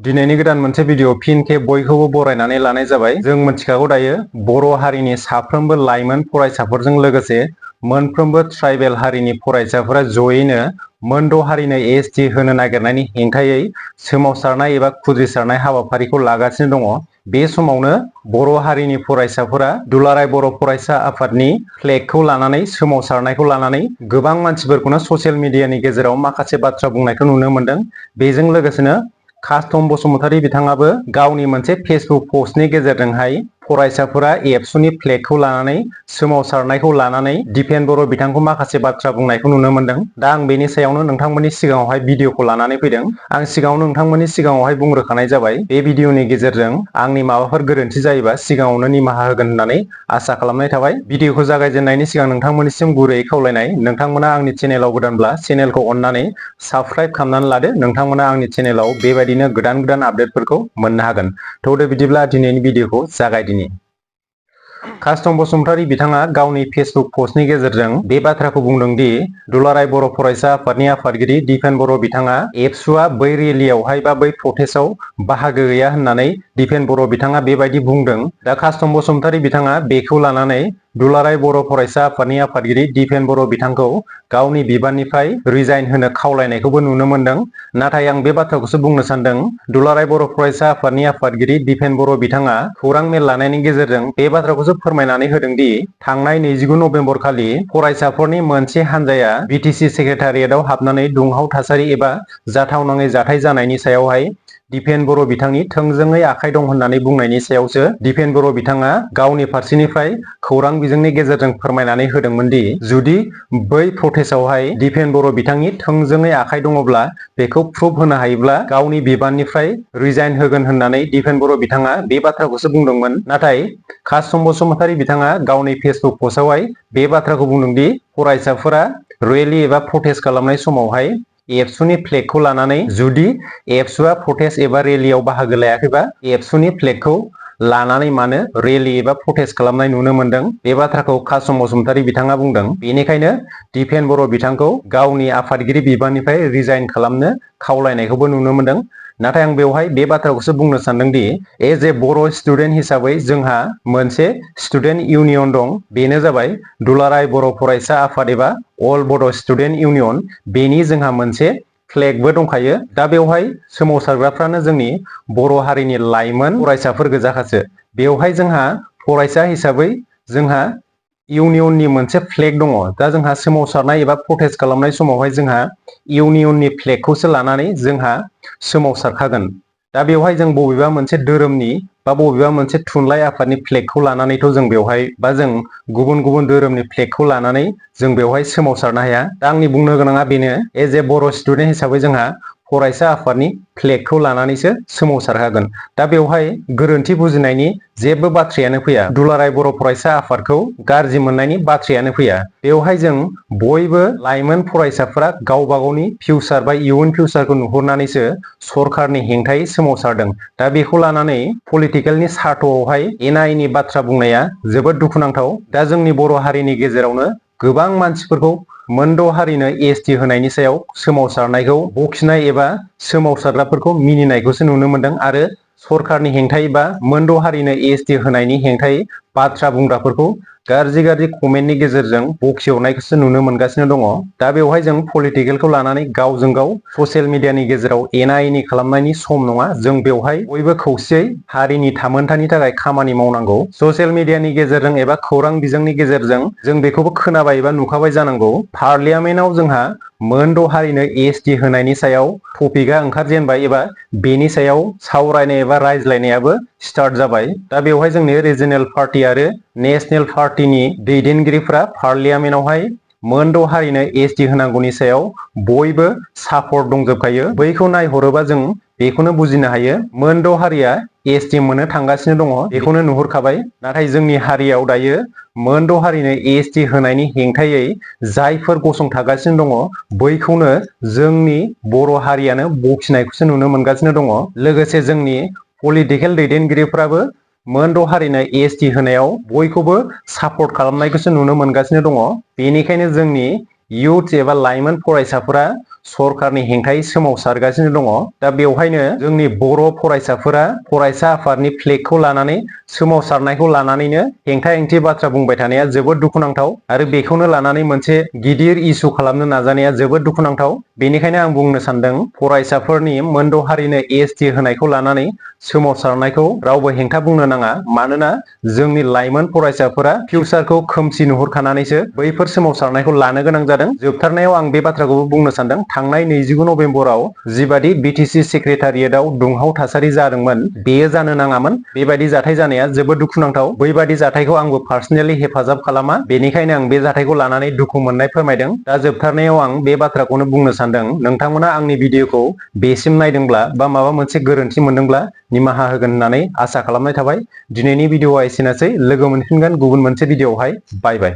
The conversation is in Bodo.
दिनैनि गोदान मोनसे भिडिअ फिन खेब बयखौबो बरायनानै लानाय जाबाय। जों मिथिखागौ दायो बर' हारिनि साफ्रोमबो लाइमोन फरायसाफोरजों लोगोसे मोनफ्रोमबो ट्राइबेल हारिनि फरायसाफोरा जयैनो मोनद' हारिनो एसटि होनो नागिरनायनि हेंथायै सोमावसारनाय एबा खुद्रिसारनाय हाबाफारिखौ लागासिनो दङ। बे समावनो बर' हारिनि फरायसाफोरा दुलाराय बर' फरायसा आफादनि फ्लेगखौ लानानै सोमावसारनायखौ लानानै गोबां मानसिफोरखौनो ससियेल मिडियानि गेजेराव माखासे बाथ्रा बुंनायखौ नुनो मोनदों। बेजों लोगोसेनो सापान बसुमतारी बिथाङाबो गावनि मोनसे फेसबुक पस्टनि गेजेरजोंहाय फरायसाफोरा एबसुनि फ्लेगखौ लानानै सोमावसारनायखौ लानानै दिपेन बर' बिथांखौ माखासे बाथ्रा बुंनायखौ नुनो मोनदों। दा आं बेनि सायावनो नोंथांमोननि सिगाङावहाय भिडिअखौ लानानै फैदों। आं सिगाङावनो नोंथांमोननि सिगाङावहाय बुंग्रोखानाय जाबाय, बे भिडिअनि गेजेरजों आंनि माबाफोर गोरोन्थि जायोबा सिगाङावनो निमाहा होगोन होननानै आसा खालामनाय थाबाय। भिडिअखौ जागायजेननायनि सिगां नोंथांमोननिसिम गुरैयै खावलायनाय, नोंथांमोना आंनि चेनेलाव गोदानब्ला चेनेलखौ अननानै साबस्क्राइब खालामनानै लादो। नोंथांमोना आंनि चेनेलाव बेबायदिनो गोदान आपडेटफोरखौ मोननो हागोन। थौदो बिदिब्ला दिनैनि भिडिअखौ जागायदिनि। सापान बसुमतारी बिथाङा गावनि फेसबुक पस्टनि गेजेरजों बे बाथ्राखौ बुंदों दि दुलाराय बर' फरायसा आफादनि आफादगिरि दिपेन बर' बिथाङा एबसुआ बै रेलियावहाय बा बै प्रटेस्टआव बाहागो गैया होननानै दिपेन बर' बिथाङा बेबायदि बुंदों। दा सापान बसुमतारी बिथाङा बेखौ लानानै दुलाराय बर' फरायसा आफादनि आफादगिरि दिपेन बर' बिथांखौ गावनि बिबाननिफ्राय रिजाइन होनो खावलायनायखौबो नुनो मोनदों। नाथाय आं बे बाथ्राखौसो बुंनो सानदों, दुलाराय बर' फरायसा आफादनि आफादगिरि दिपेन बर' बिथाङा खौरां मेल लानायनि गेजेरजों बे बाथ्राखौसो फोरमायनानै होदों दि थांनाय 29 नभेम्बर खालि फरायसाफोरनि मोनसे हान्जाया बिटिसि सेक्रेटारियेटआव हाबनानै दुंहाव थासारि एबा जाथावनाङै जाथाय जानायनि सायावहाय दिपेन बर' बिथांनि थोंजोङै आखाइ दं होननानै बुंनायनि सायावसो दिपेन बर' बिथाङा गावनि फारसेनिफ्राय खौरां बिजोंनि गेजेरजों फोरमायनानै होदोंमोन दि जुदि बै प्रटेस्टआवहाय दिपेन बर' बिथांनि थोंजोङै आखाइ दङब्ला बेखौ प्रुफ होनो हायोब्ला गावनि बिबाननिफ्राय रिजाइन होगोन होननानै दिपेन बर' बिथाङा बे बाथ्राखौसो बुंदोंमोन। नाथाय सापान बसुमतारी बिथाङा गावनि फेसबुक पस्टआवहाय बे बाथ्राखौ बुंदों दि फरायसाफोरा रेलि एबा प्रटेस्ट खालामनाय समावहाय एबसुनि फ्लेगखौ लानानै जुदि एबसुआ प्रटेस्ट एबा रेलियाव बाहागो लायाखैबा एबसुनि फ्लेगखौ लानानै मानो रेलि एबा प्रटेस्ट खालामनाय नुनो मोनदों। बे बाथ्राखौ सापान बसुमतारी बिथाङा बुंदों। बेनिखायनो दिपेन बर' बिथांखौ गावनि आफादगिरि बिबाननिफ्राय रिजाइन खालामनो खावलायनायखौबो नुनो मोनदों। नाथाय आं बेवहाय बे बाथ्राखौसो बुंनो सानदों दि एज ए बर' स्टुडेन्ट हिसाबै जोंहा मोनसे स्टुडेन्ट इउनियन दं। बेनो जाबाय दुलाराय बर' फरायसा आफाद एबा अल बड' स्टुडेन्ट इउनियन। बेनि जोंहा मोनसे फ्लेगबो दंखायो। दा बेवहाय सोमावसारग्राफ्रानो जोंनि बर' हारिनि लाइमोन फरायसाफोर गोजाखासो। बेवहाय जोंहा फरायसा हिसाबै जोंहा इउनियननि मोनसे फ्लेग दङ। दा जोंहा सोमावसारनाय एबा प्रटेस्ट खालामनाय समावहाय जोंहा इउनियननि फ्लेगखौसो लानानै जोंहा सोमावसारखागोन। दा बेवहाय जों बबेबा मोनसे धोरोमनि बा बबेबा मोनसे थुनलाइ आफादनि फ्लेगखौ लानानैथ' जों बेवहाय बा जों गुबुन गुबुन धोरोमनि फ्लेगखौ लानानै जों बेवहाय सोमावसारनो हाया। दा आंनि बुंनो गोनाङा बेनो, एज ए बर' स्टुडेन्ट हिसाबै जोंहा फरायसा आफादनि फ्लेगखौ लानानैसो सोमावसारखागोन। दा बेवहाय गोरोन्थि बुजिनायनि जेबो बाथ्रायानो फैया। दुलाराय बर' फरायसा आफादखौ गाज्रि मोननायनि बाथ्रायानो फैया। बेवहाय जों बयबो लाइमोन फरायसाफोरा गावबा गावनि फिउचार बा इयुन फिउचारखौ नुहुरनानैसो सरखारनि हेंथायै सोमावसारदों। दा बेखौ लानानै पलिटिकेलनि सार्थ'आवहाय एना एनि बाथ्रा बुंनाया जोबोद दुखुनांथाव। दा जोंनि बर' हारिनि गेजेरावनो गोबां मानसिफोरखौ मोनद' हारिनो एसटि होनायनि सायाव सोमावसारनायखौ बखिनाय एबा सोमावसारग्राफोरखौ मिनिनायखौसो नुनो मोनदों आरो सरखारनि हेंथायै बा मोनद' हारिनो एसटि होनायनि हेंथायै बाथ्रा बुंग्राफोरखौ गाज्रि कमेन्टनि गेजेरजों बखिहरनायखौसो नुनो मोनगासिनो दङ। दा बेवहाय जों पलिटिकेलखौ लानानै गावजों गाव ससियेल मिडियानि गेजेराव एना एनि खालामनायनि सम नङा। जों बेवहाय बयबो खौसेयै हारिनि थामोनथानि थाखाय खामानि मावनांगौ। ससियेल मिडियानि गेजेरजों एबा खौरां बिजोंनि गेजेरजों जों बेखौबो खोनाबाय एबा नुखाबाय जानांगौ, पार्लियामेन्टआव जोंहा मोनद' हारिनो एसटि होनायनि सायाव टपिकआ ओंखारजेनबाय एबा बेनि सायाव सावरायनाय एबा रायज्लायनायाबो स्टार्ट जाबाय। दा बेवहाय जोंनि रिजनेल पार्टी आरो नेशनेल पार्टीनि दैदेनगिरिफ्रा पार्लियामेन्टआवहाय मोनद' हारिनो एसटि होनांगौनि सायाव बयबो सापर्ट दंजोबखायो। बैखौ नायहरोबा जों बेखौनो बुजिनो हायो, मोनद' हारिया एसटि मोननो थांगासिनो दङ। बेखौनो नुहुरखाबाय। नाथाय जोंनि हारियाव दायो मोनद' हारिनो एसटि होनायनि हेंथायै जायफोर गसंथागासिनो दङ, बैखौनो जोंनि बर' हारियानो बखिनायखौसो नुनो मोनगासिनो दङ। लोगोसे जोंनि पलिटिकेल दैदेनगिरिफ्राबो मोनद' हारिनो एसटि होनायाव बयखौबो सापर्ट खालामनायखौसो नुनो मोनगासिनो दङ। बेनिखायनो जोंनि इयुथ एबा लाइमोन फरायसाफोरा सरखारनि हेंथायै सोमावसारगासिनो दङ। दा बेवहायनो जोंनि बर' फरायसाफोरा फरायसा आफादनि फ्लेगखौ लानानै सोमावसारनायखौ लानानैनो हेंथा हेंथि बाथ्रा बुंबाय थानाया जोबोद दुखुनांथाव आरो बेखौनो लानानै मोनसे गिदिर इस्यु खालामनो नाजानाया जोबोद दुखुनांथाव। बेनिखायनो आं बुंनो सानदों फरायसाफोरनि मोनद' हारिनो एसटि होनायखौ लानानै सोमावसारनायखौ रावबो हेंथा बुंनो नाङा। मानोना जोंनि लाइमोन फरायसाफोरा फिउचारखौ खोमसि नुहुरखानानैसो बैफोर सोमावसारनायखौ लानो गोनां जादों। जोबथारनायाव आं बे बाथ्राखौबो बुंनो सानदों, थांनाय 29 नभेम्बराव जिबादि बिटिसि सेक्रेटारियेटआव दुंहाव थासारि जादोंमोन बेयो जानो नाङामोन। बेबायदि जाथाय जानाया जोबोद दुखुनांथाव। बैबादि जाथायखौ आंबो पार्सनेलि हेफाजाब खालामा, बेनिखायनो आं बे जाथायखौ लानानै दुखु मोननाय फोरमायदों। दा जोबथारनायाव आं बे बाथ्राखौनो बुंनो सानदों, नोंथांमोना आंनि भिडिअखौ बेसिम नायदोंब्ला बा माबा मोनसे गोरोन्थि मोनदोंब्ला निमाहा होगोन होननानै आसा खालामनाय थाबाय। दिनैनि भिडिअआ एसेनोसै, लोगो मोनफिनगोन गुबुन मोनसे भिडिअआवहाय। बाय बाय।